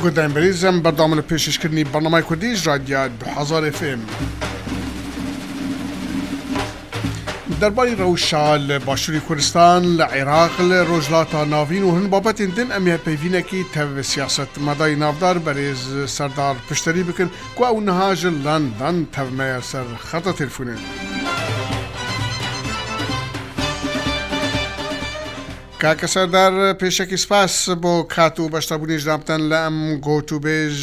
گۆداین بەریزم بەردەوامە لە پێشکەشکردنی بەرنامەی کوردی ژ رادیا 2000 FM. دەرباری رەوشا لە باشووری کوردستان، لە عێراق، لە رۆژهەڵاتا ناڤین و هەن بابەتێن دن ئەم ێ پەیڤینەکی تەڤ سیاسەتمەداری ناڤدار بەرێز سەردار پشتەری بکن کو ئەو نها ژ لەندەن تەڤ مەیە سەر خەتە تێلفونێ. کاکە سەردار پێشەکی سپاس بۆ کات و بەشداربوونی جنابتان لە ئەم گۆتوبێژ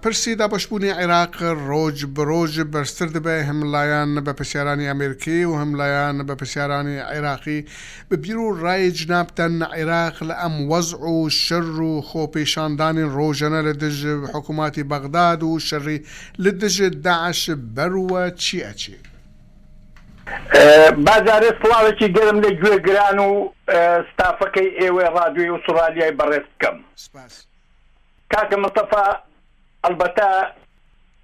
پرسی دابەشبوونی عێراق ڕۆژ بە ڕۆژ بەرزتر دەبێ هەم لایەن بەرپرسیارانی ئەمێرکی و هەم لایەن بەرپرسیارانی عێراقی بە بیر و ڕای جنابتان عێراق لە ئەم وەزع و شەر و خۆپیشاندانی ڕۆژەنە لە دژ حکووماتی بەغداد و شەڕی لە دژ داعش بەروە چی ئەچێ؟ با جارێ سڵاوێکی گەرم لە گوێگران و ستافەکەی ئێوەی ڕادیۆی ئوستڕالیای بەڕێز بکەم. سپاس. کاکە مستەفا ئەڵبەتە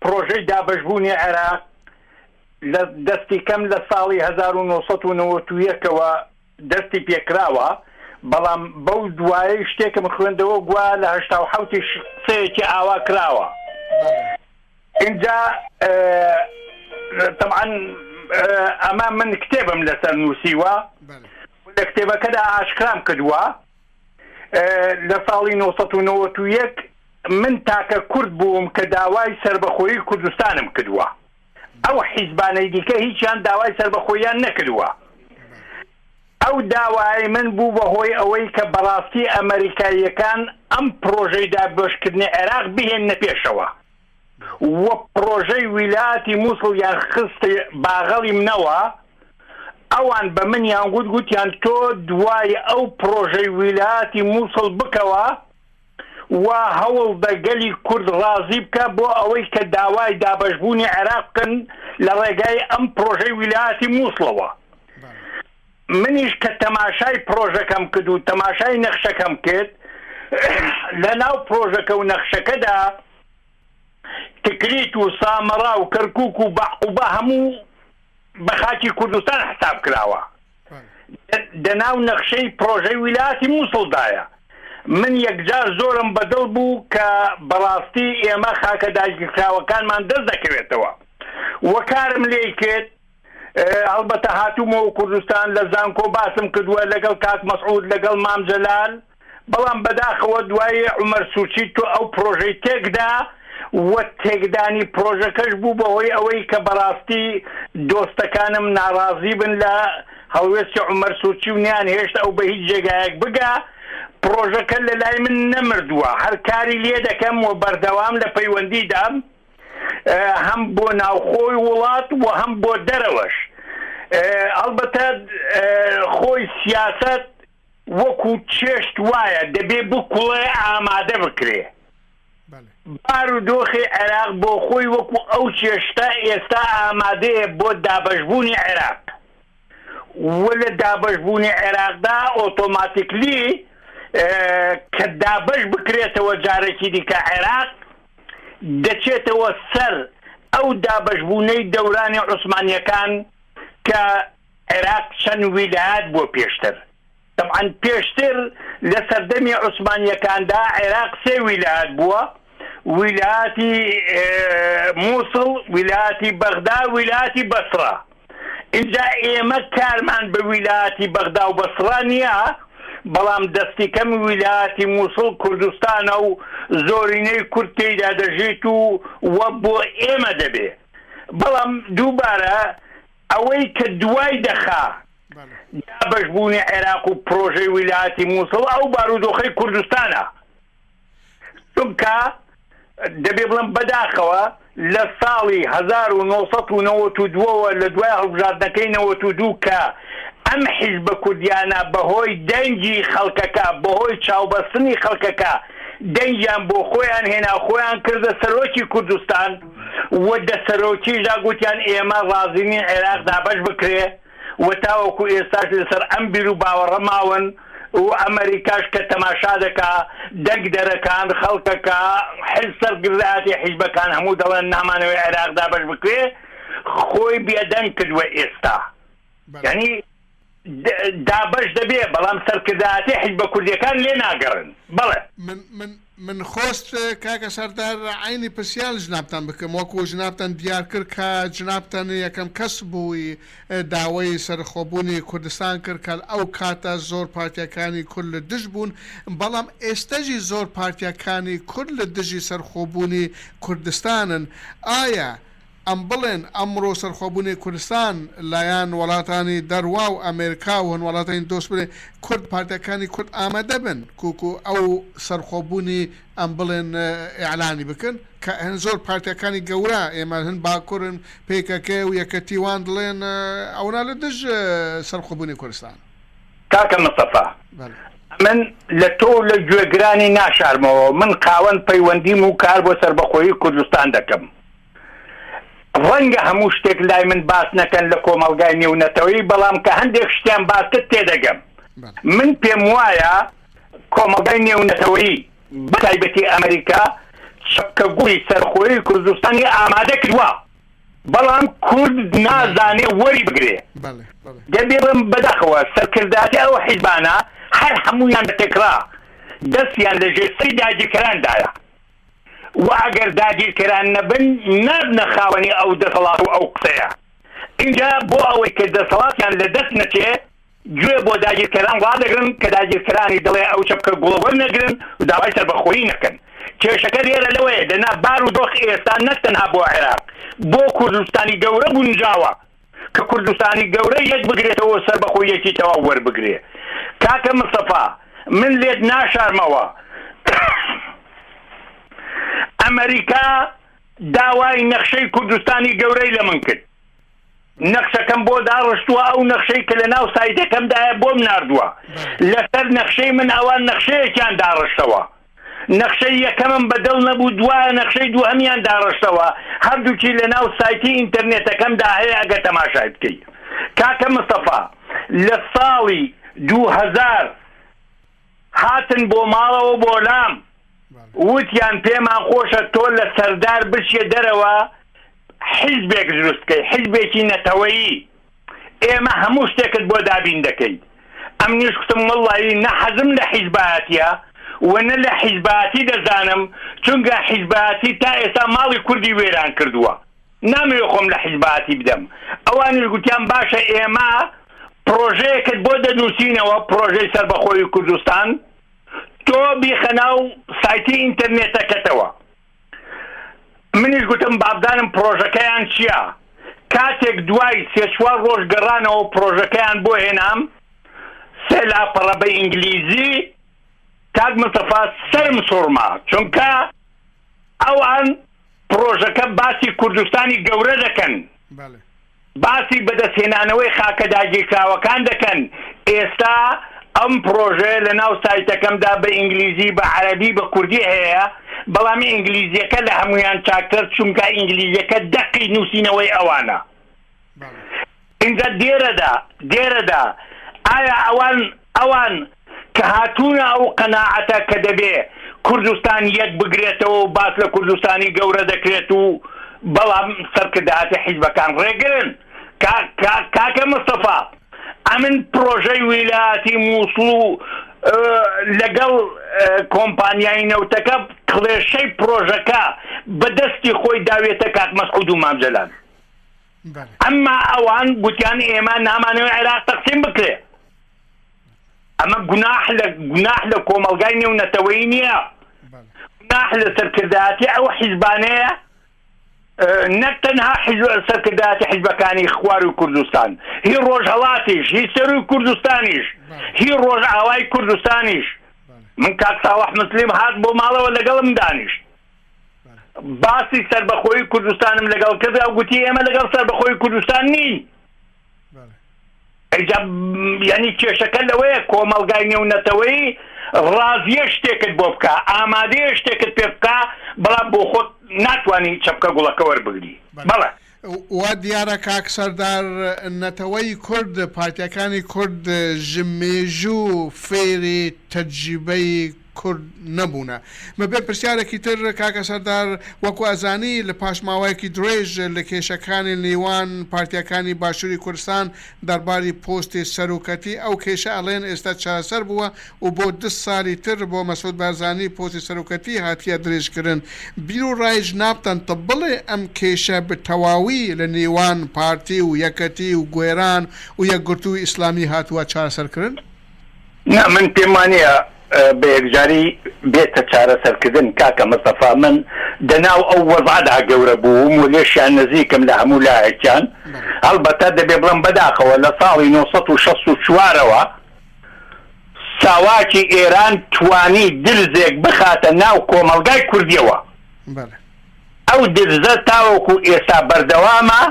پڕۆژەی دابەشبوونی عێراق لە دەستی کەم لە ساڵی 1991 ەوە دەستی پێکراوە، بەڵام بەو دوایەی شتێکم خوێندەوە گوایە لە 87 یش قسەیەکی ئاوا کراوە. ئینجا تەبعەن ئەمە من کتێبم لەسەر نووسیوە لە کتێبەکەدا ئاشکرام کردووە لە ساڵی 1991 من تاکە کورد بووم کە داوای سربەخۆیی کوردستانم کردووە ئەو حیزبانەی دیکە هیچیان داوای سربەخۆیان نەکردووە ئەو داوایەی من بوو بە هۆی ئەوەی کە بەڕاستی ئەمەریکاییەکان ئەم پڕۆژەی دابەشکردنی عێراق بهێننە پێشەوە و پڕۆژەی ویلایەتی موسڵیان خستە باغەڵی منەوە، ئەوان بە منیان گوت گوتیان تۆ دوای ئەو پڕۆژەی ویلایەتی موسڵ بکەوە و هەوڵدە گەلی کورد ڕازی بکە بۆ ئەوەی کە داوای دابەشبوونی عێراق بکەن لە ڕێگای ئەم پڕۆژەی ویلایەتی موسڵەوە. منیش کە تەماشای پڕۆژەکەم کرد و تەماشای نەخشەکەم کرد لە ناو پڕۆژەکە و نەخشەکەدا تکریت و سامەڕا و کەرکوک و بەعقوبە هەموو بە خاکی کوردستان حساب کراوە دەناو نەخشەی پڕۆژەی ویلایەتی موسڵدایە. من یەکجار زۆرم بەدڵ بوو کە بەڕاستی ئێمە خاکە داگیرکراوەکانمان دەست دەکەوێتەوە و کارم لێی کرد. هەڵبەتە هاتوومەوە کوردستان لە زانکۆ باسم کردووە لەگەڵ کاک مەسعود لەگەڵ مام جەلال بەڵام بەداخەوە دوای عومەر سورچی تۆ ئەو پرۆژەی تێکدا و تێکدانی پرۆژەکەش بوو بەهۆی ئەوەی کە بەڕاستی دۆستەکانم ناڕازی بن لە هەڵوێستی عومەر سورچی و نیان هێشت ئەو بە هیچ جێگایەک بگا پرۆژەکە لە لای من نەمردووە هەر کاری لێ دەکەم و بەردەوام لە پەیوەندیدام هەم بۆ ناوخۆی وڵات و هەم بۆ دەرەوەش ئەڵبەتە خۆی سیاسەت وەکو چێشت وایە دەبێ بکوڵێ ئامادە بکرێ بارودۆخی عێراق بۆ خۆی وەکو ئەو چێشتە ئێستا ئامادەیە بۆ دابەشبوونی عێراق و لە دابەشبوونی عێراقدا ئۆتۆماتیکلی کە دابەش بکرێتەوە جارێکی دیکە عێراق دەچێتەوە سەر ئەو دابەشبوونەی دەورانی عوسمانیەکان کە عێراق چەند ویلایەت بووە پێشتر. تەبعەن پێشتر لە سەردەمی عوسمانیەکاندا عێراق سێ ویلایەت بووە، ویلایەتی موسڵ، ویلایەتی بەغدا، ویلایەتی بەسڕە. ئینجا ئێمە کارمان بە ویلایەتی بەغدا و بەسڕە نییە، بەڵام دەستیکەم ویلایەتی موسڵ کوردستانە و زۆرینەی کورد تێیدا دەژیت و و بۆ ئێمە دەبێ. بەڵام دووبارە ئەوەی کە دوای دەخا دابەشبوونی عێراق و پرۆژەی ویلایەتی موسڵ ئەو بارودۆخەی کوردستانە چونکە دەبێ بڵێم بەداخەوە لە ساڵی 1992ەوە لە دوای هەڵبژاردنەکەی 92 کە ئەم حیزبە کوردیانە بەهۆی دەنگی خەڵکەکە بەهۆی چاوبەستنی خەڵکەکە دەنگیان بۆ خۆیان هێنا خۆیان کردە سەرۆکی کوردستان و دە سەرۆکیشدا گوتیان ئێمە ڕازی نین عێراق دابەش بکرێ و تاوەکو ئێستاش لەسەر ئەم بیروباوەڕە ماون و ئەمەریکاش کە تەماشا دەکا دەنگدەرەکان، خەڵکەکە، حیز سەرکردایەتی حیزبەکان هەموو دەڵێن نامانەوێ عێراق دابەش بکرێ، خۆی بێدەنگ کردوە ئێستا. یانی. دابەش دەبێ، بەڵام سەرکردایەتی حیزبە کوردیەکان لێ ناگەڕن. بەڵێ. من من من خۆست کاکە سەردار عەینی پرسیار جنابتان بکەم وەکو جنابتان دیار کرد کە جنابتان یەکەم کەس بووی داوەی سەرخۆبوونی کوردستان کرد کە ئەو کاتە زۆر پارتیەکانی کورد لە دژ بوون بەڵام ئێستەژی زۆر پارتیەکانی کورد لە دژی سەرخۆبوونی کوردستانن ئایا ئەم بڵێن ئەمڕۆ سەرخۆبونی کوردستان لایان وەڵاتانی دەروا و ئەمێرکا و هەن وەڵاتانی دۆست بڵێ کورد پارتەکانی کورد ئامادە بن کوکو ئەو سەرخۆبونی ئەم بڵێن ئیعلانی بکەن کە هەن زۆر پارتەکانی گەورە ئێمە هەن باکورن پێکەکێ و یەکەتی وان دڵێن ئەونا لە دژ سەرخۆبونی کوردستان. کاکە مستەفا ئەمن لە تۆ و لە گوێگرانی ناشارمەوە من خاوەن پەیوەندیم و کار بۆ سەربەخۆیی کوردستان دەکەم. ڕەنگە هەموو شتێک لای من باس نەکەن لە کۆمەڵگای نێونەتەوەیی، بەڵام کە هەندێک شتیان باس کرد تێدەگەم. من پێم وایە کۆمەڵگای نێونەتەوەیی، بە تایبەتی ئەمریکا، چەپکە گوڵی سەرخۆیی کوردستانی ئامادە کردووە، بەڵام کورد نازانێ وەری بگرێ. دەبێ بڵێم بەداخەوە سەرکردایەتی ئەو حیزبانە هەر هەموویان بە تێکڕا دەستیان لە ژێر سەری داگیرکەراندایە. و ئەگەر داگیرکەران نەبن نابنە خاوەنی ئەو دەسەڵات و ئەو قسەیە. ئینجا بۆ ئەوەی کە دەسەڵاتیان لە دەست نەچێ گوێ بۆ داگیرکەران ڕادەگرن کە داگیرکەرانیش دەڵێ ئەو چەپکە گوڵە وەرنەگرن و داوای سەربەخۆیی نەکەن. کێشەکە لێرە لەوەیە دەنا بار و دۆخ ئێستا نەک تەنها بۆ عێراق بۆ کوردستانی گەورە گونجاوە. کە کوردستانی گەورە یەک بگرێتەوە و سەربەخۆییەکی تەواو وەربگرێ. کاکە مستەفا من لێت ناشارمەوە ئەمەریکا داوای نەخشەی کوردستانی گەورەی لە من کرد. نەخشەکەم بۆ داڕشتووە، ئەو نەخشەی کە لە ناو سایتەکەمدایە بۆم ناردووە. لەسەر نەخشەی من ئەوان نەخشەیەکیان داڕشتەوە. نەخشەی یەکەمم بە دڵ نەبوو دوایە نەخشەی دووهەمیان داڕشتەوە هەردووکی لە ناو سایتی ئینتەرنێتەکەمدا هەیە ئەگەر تەماشای بکەی کاکە مستەفا لە ساڵی 2000 هاتن بۆ ماڵەوە بۆ لام وتیان پێمان خۆشە تۆ لە سەردار بچیە دەرەوە حیزبێک دروست بکەی حیزبێکی نەتەوەیی ئێمە هەموو شتێکت بۆ دابین دەکەین. ئەمنیش کوتم وەڵڵاهی نە حەزم لە حیزبایەتیە و نە لە حیزبایەتی دەزانم، چونکە حیزبایەتی تا ئێستا ماڵی کوردی وێران کردووە، نامەوێ خۆم لە حیزبایەتی بدەم. ئەوانیش گوتیان باشە ئێمە پڕۆژەیەکت بۆ دەنووسینەوە، پڕۆژەی سەربەخۆیی کوردستان، تۆ بیخە ناو سایتی ئینتەرنێتەکەتەوە. منیش گوتم بابزانم پڕۆژەکەیان چیە؟ کاتێک دوای سێ چوار ڕۆژ گەڕانەوە پڕۆژەکەیان بۆ هێنام سێ لاپەڕە بە ئینگلیزی کاک مستەفا سەرم سوڕما چونکە ئەوان پڕۆژەکە باسی کوردستانی گەورە دەکەن. باسی بەدەستهێنانەوەی خاکە داگیرکراوەکان دەکەن، ئێستا ئەم پڕۆژەیە لەناو سایتەکەمدا بە ئینگلیزی، بە عەرەبی، بە کوردی هەیە، بەڵام ئینگلیزیەکە لە هەموویان چاکتر چونکە ئینگلیزیەکە دەقی نووسینەوەی ئەوانە. ئینجا دێرەدا دێرەدا ئایا ئەوان ئەوان کە هاتوونە ئەو قەناعەتە کە دەبێ کوردستان یەک بگرێتەوە و باس لە کوردستانی گەورە دەکرێت و بەڵام سەرکردایەتی حیزبەکان ڕێگرن. کاکە مستەفا ئەمن پرۆژەی ویلایەتی مووسڵ و لەگەڵ کۆمپانیای نەوتەکە کڵێشەی پرۆژەکە بە دەستی خۆی داویەتە کاک مەسعود و مام جەلال. ئەمما ئەوان گوتیان ئێمە نامانەوێ عێراق تەقسیم بکرێ. ئەمە گوناح لە گوناح لە کۆمەڵگای نێونەتەوەیی نییە، گوناح لە سەرکردایەتی ئەو حیزبانەیە نەک تەنها سەرکردایەتی حیزبەکانی خواروی کوردستان، هی ڕۆژهەڵاتیش، هی سەروی کوردستانیش، هی ڕۆژئاوای کوردستانیش. من کاک ساڵح مسلیم هات بۆ ماڵەوە لەگەڵم دانیشت باسی سەربەخۆیی کوردستانم لەگەڵ کرد، ئەو گوتی ئێمە لەگەڵ سەربەخۆیی کوردستان نین. ئینجا یانی کێشەکە لەوەیە کۆمەڵگای نێونەتەوەیی ڕازیە شتێکت بۆ بکا، ئامادەیە شتێکت پێ بکا، بەڵام بۆ خۆت ناتوانی چەپکە گوڵەکە وەربگری. بەڵێ. وا دیارە کاک سەردار نەتەوەی کورد پارتیەکانی کورد ژ مێژوو فێری تەجریبەی. کورد نەبوونە. مەبێ پرسیارێکی تر کاکە سەردار وەکو ئەزانی لە پاش ماوەیەکی درێژ لە کێشەکانی نیوان پارتیەکانی باشوری کوردستان دەرباری پۆستی سەرۆکەتی ئەو کێشە ئەڵێن ئێستا چارەسەر بووە و بۆ دە سالی تر بۆ مەسعود بارزانی پۆستی سەرۆکەتی هاتیە درێژ کرن بیرو ڕای جنابتان تە بڵێ ئەم کێشە بە تەواوی لە نێوان پارتی و یەکەتی و گۆێران و یەکگرتووی ئیسلامی هاتووە چارەسەر کرن؟ نا من پێم وانیە بە یەکجاری بێتە چارەسەرکردن کاکە مستەفا من دەناو ئەو وەزعەدا گەورە بووم و لێشیان نزیکم لە هەموو لایەکیان هەڵبەتە دەبێ بڵێم بەداخەوە لە ساڵی 964 ەوە ساواکی ئێران توانی درزێک بخاتە ناو کۆمەڵگای کوردیەوە. ئەو درزە تاوەکو ئێستا بەردەوامە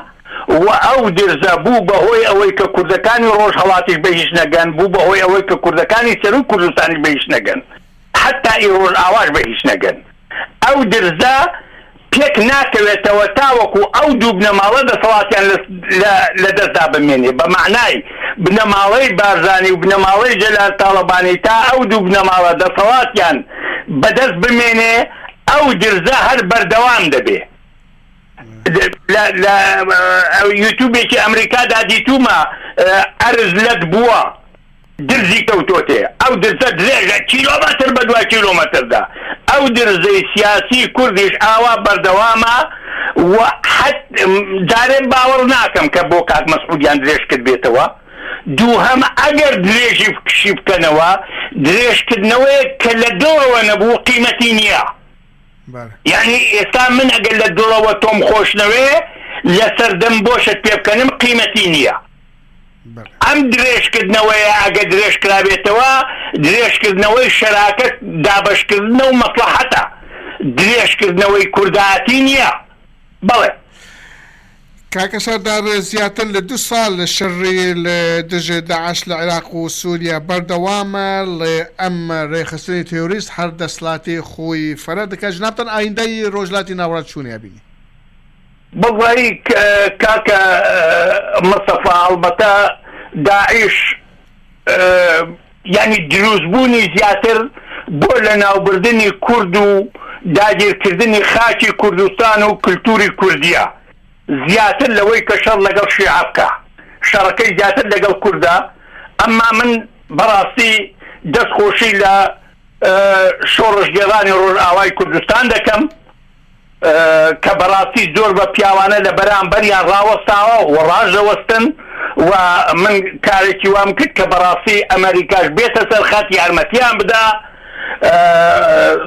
و ئەو درزە بوو بە هۆی ئەوەی کە کوردەکانی ڕۆژهەڵاتیش بە هیچ نەگەن، بوو بە هۆی ئەوەی کە کوردەکانی سەرووی کوردستانیش بە هیچ نەگەن، حەتتا ئی ڕۆژئاواش بە هیچ نەگەن. ئەو درزە پێک ناکەوێتەوە تاوەکو ئەو دوو بنەماڵە دەسەڵاتیان لە لە دەستدا بمێنێ، بە مەعنای بنەماڵەی بارزانی و بنەماڵەی جەلال تاڵەبانی تا ئەو دوو بنەماڵە دەسەڵاتیان بە دەست بمێنێ ئەو درزە هەر بەردەوام دەبێ. لە لە یوتوبێکی ئەمریکادا دیتوومە ئەرز لەت بووە درزی کەوتۆتێ ئەو درزە درێژە کیلۆمەتر بە دوای کیلۆمەتردا ئەو درزەی سیاسی کوردیش ئاوا بەردەوامە و حەت جارێ باوەڕ ناکەم کە بۆ کاک مەسعودیان درێژ کردبێتەوە دووهەم ئەگەر درێژی بکشی بکەنەوە درێژکردنەوەیەک کە لە دڵەوە نەبوو قیمەتی نییە. یانی ئێستا من ئەگەر لە دڵەوە تۆم خۆش نەوێ لەسەر دەم بۆشت پێ بکەنم قیمەتی نییە. ئەم درێژکردنەوەیە ئەگەر درێژکرابێتەوە درێژکردنەوەی شەراکەت دابەشکردنە و مەسڵەحەتە درێژکردنەوەی کوردایەتی نییە. بەڵێ. کاکە سەردار زیاتر لە دو ساڵ شەڕی لە دژ داعش لە عیراق و سوریا بەردەوامە ڵێ ئەم رێکخستنی تێۆریست هەر دەسلاتی خۆی فەرە دکا جنابتان ئایندەی رۆژلاتی ناوڕاست چونی ئەبینی؟ بەڵی کاکە مستەفا ئەڵبەتە داعش یانی دروستبوونی زیاتر بۆ لەناوبردنی کورد و داگیرکردنی خاکی کوردستان و کلتوری کوردیە زیاتر لەوەی کە شەڕ لەگەڵ شیعە بکا شەڕەکەی زیاتر لەگەڵ کوردە ئەمما من بەڕاستی دەست خۆشی لە شۆڕشگێڕانی ڕۆژئاوای کوردستان دەکەم کە بەڕاستی زۆر بە پیاوانە لە بەرامبەریان ڕاوەستاوە و ڕاشدەوەستن و من کارێکی وام کرد کە بەڕاستی ئەمەریکاش بێتە سەر خەت یارمەتیان بدا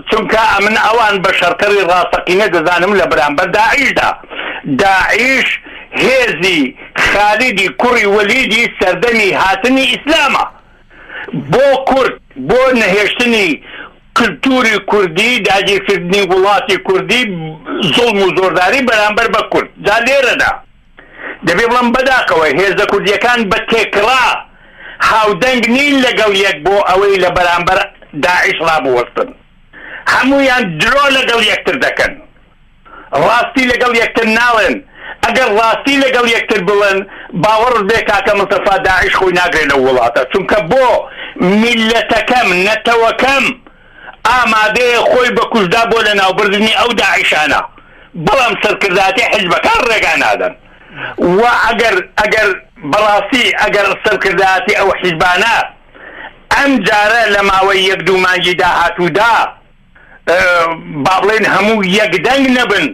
چونکە ئەمن ئەوان بە شەڕکەری ڕاستەقینە دەزانم لە بەرامبەر داعیشدا داعیش هێزی خالیدی کوڕی وەلیدی سەردەمی هاتنی ئیسلامە بۆ کورد بۆ نەهێشتنی کلتوری کوردی، داگیرکردنی وڵاتی کوردی، زوڵم و زۆرداری بەرامبەر بە کورد. جا لێرەدا دەبێ بڵێم بەداخەوە هێزە کوردییەکان بە تێکڕا هاودەنگ نین لەگەڵ یەک بۆ ئەوەی لە بەرامبەر داعش ڕابوەستن. هەموویان درۆ لەگەڵ یەکتر دەکەن. ڕاستی لەگەڵ یەکتر ناڵێن، ئەگەر ڕاستی لەگەڵ یەکتر بڵێن باوەڕت بێ کاکە مستەفا داعش خۆی ناگرێ لەو وڵاتە، چونکە بۆ میللەتەکەم، نەتەوەکەم ئامادەیە خۆی بە کوشتدا بۆ لەناوبردنی ئەو داعشانە، بەڵام سەرکردایەتی حیزبەکان ڕێگا نادەن و ئەگەر ئەگەر بەڕاستی ئەگەر سەرکردایەتی ئەو حیزبانە ئەمجارە لە ماوەی یەک دوو مانگی داهاتوودا با بڵێین هەموو یەک دەنگ نەبن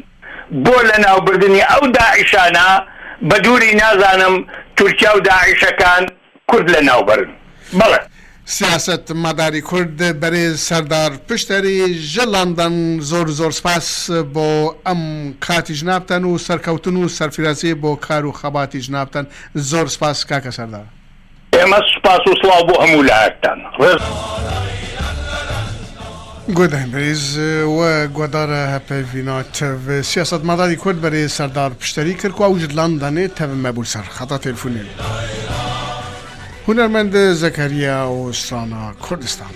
بۆ لەناوبردنی ئەو داعشانە، بە دووری نازانم تورکیا و داعشەکان کورد لەناوبەرن. بەڵێ. سیاسەت مەداری کورد بەرێز سەردار پشتەری ژە لەندەن زۆر زۆر سپاس بۆ ئەم کاتی جنابتان و سەرکەوتن و سەرفیرازی بۆ کار و خەباتی جنابتان زۆر سپاس کاکە سەردار. ئێمە سوپاس و سڵاو بۆ هەموو لایەکتان. ڕێز. گۆداین بەرێز و گۆدارە هەپەیڤینا تەڤ سیاسەتمەداری کورد بەرێز سەردار پشتەری کرد کو ئەو ژ لەندەنێ تەڤ مەبوو سەر خەتا تێلفونێ. هونەرمەند زەکەریا و سترانا کوردستان.